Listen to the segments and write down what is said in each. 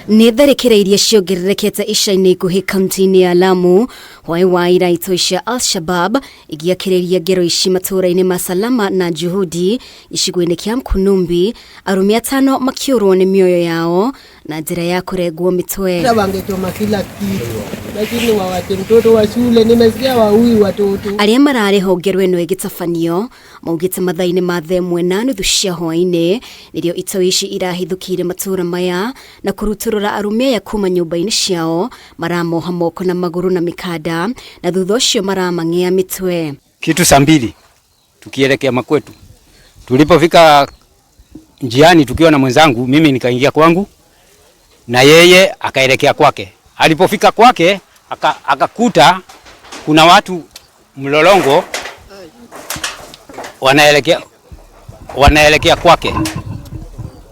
Nĩ tharĩkĩra iria ciongererekete ica-inĩ ikuhĩ kaunti-inĩ ya Lamu hwaĩ wa ira, itoi cia Al-Shabab igiakĩrĩria ngero ici matũũra-inĩ ma Salama na Juhudi gĩcigo-inĩ kĩa Mkunumbi, arũme atano makĩũrwo nĩ mĩoyo yao na njĩra ya kũrengwo mĩtwe. Wangechoma kila kitu, lakini wawache mtoto wa shule. Nimesikia waui watoto. Arĩa mararĩ ho ngero ĩno ĩgĩtabanio maugĩte mathaa-inĩ ma 1:30 cia hwaĩ-inĩ nĩrĩo itoi ici irahithũkĩire matũũra maya na kũrutũrũra arũme aya kuma nyũmba-inĩ ciao, maramoha moko na magũrũ na mĩkanda na thutha ũcio maramang'ea mĩtwe. Kitu saa 2 tukielekea makwetu, tulipofika njiani tukiwa na mwenzangu, mimi nikaingia kwangu na yeye akaelekea kwake. Alipofika kwake akakuta kuna watu mlolongo wanaelekea kwake,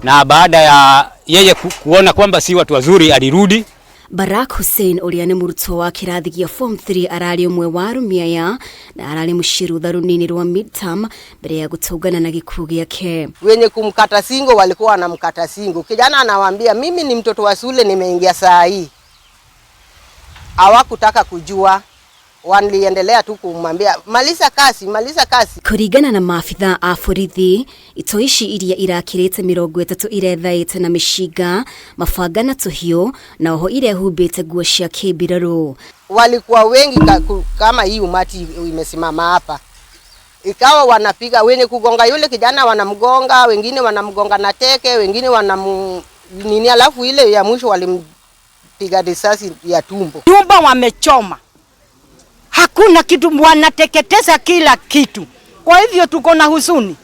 na baada ya yeye kuona kwamba si watu wazuri alirudi. Barak Hussein ũrĩa nĩ mũrutwo wa kĩrathi gĩa form 3 ararĩ ũmwe wa arũme aya na ararĩ mũciĩ rũtha rũnini rwa midterm mbere ya gũtũngana na gĩkuũ gĩake. Wenye kumkata singo walikuwa wanamkata singo. Kijana anawaambia, "Mimi ni mtoto wa shule, nimeingia saa hii." Hawakutaka kujua, waliendelea tu kumwambia, "Maliza kazi, maliza kazi." Kũringana na maabitha a borithi, itoi ici iria irakĩrĩte 30 irethaĩte na mĩcinga, mabanga na tũhiũ na oho irehumbĩte nguo cia kĩmbirarũ. Walikuwa wengi kama hii umati imesimama hapa, ikawa wanapiga wenye kugonga yule kijana wanamgonga, wengine wanamgonga na teke, wengine wanam nini, alafu ile ya mwisho walimpiga risasi ya tumbo. Nyumba wamechoma, hakuna kitu, wanateketeza kila kitu. Kwa hivyo tuko na huzuni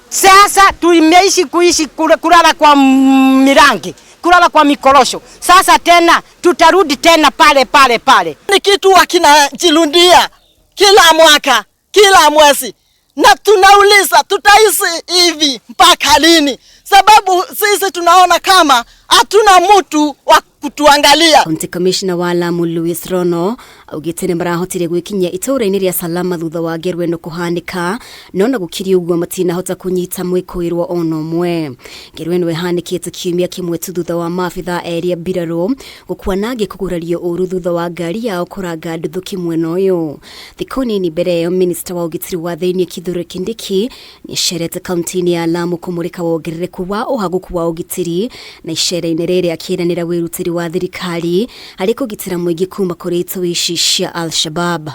sasa. Tumeishi kuishi kulala kwa mirangi, kulala kwa mikorosho. Sasa tena tutarudi tena pale pale pale. Ni kitu wakinajirudia kila mwaka, kila mwezi, na tunauliza tutaishi hivi mpaka lini? Sababu sisi tunaona kama hatuna mtu wa kutuangalia. County Commissioner wa Lamu Louis Rono augĩte nĩ marahotire gwĩkinyia itũũra-inĩ rĩa Salama thutha wa ngero ĩno kũhanĩka, no na gũkĩrĩ ũguo matinahota kũnyita mwĩkũĩrwo ona ũmwe. Ngero ĩno ĩhanĩkĩte kiumia kĩmwe tu thutha wa maabitha erĩ a mbirarũ gũkua na angĩ kũgurario ũru thutha wa ngari yao kũranga nduthũki mwena ũyũ. Thikũ nini mbere ĩyo, minista wa ũgitĩri wa thĩinĩ Kithure Kindiki nĩacerete kaunti-inĩ ya Lamu kũmũrĩka wongerereku wa ũhagũku wa ũgitĩri, na icera-inĩ rĩrĩ akĩranĩra wĩrutĩri wa thirikari harĩ kũgitĩra mũingĩ kuma kũrĩ itoi ici cia Al-Shabab.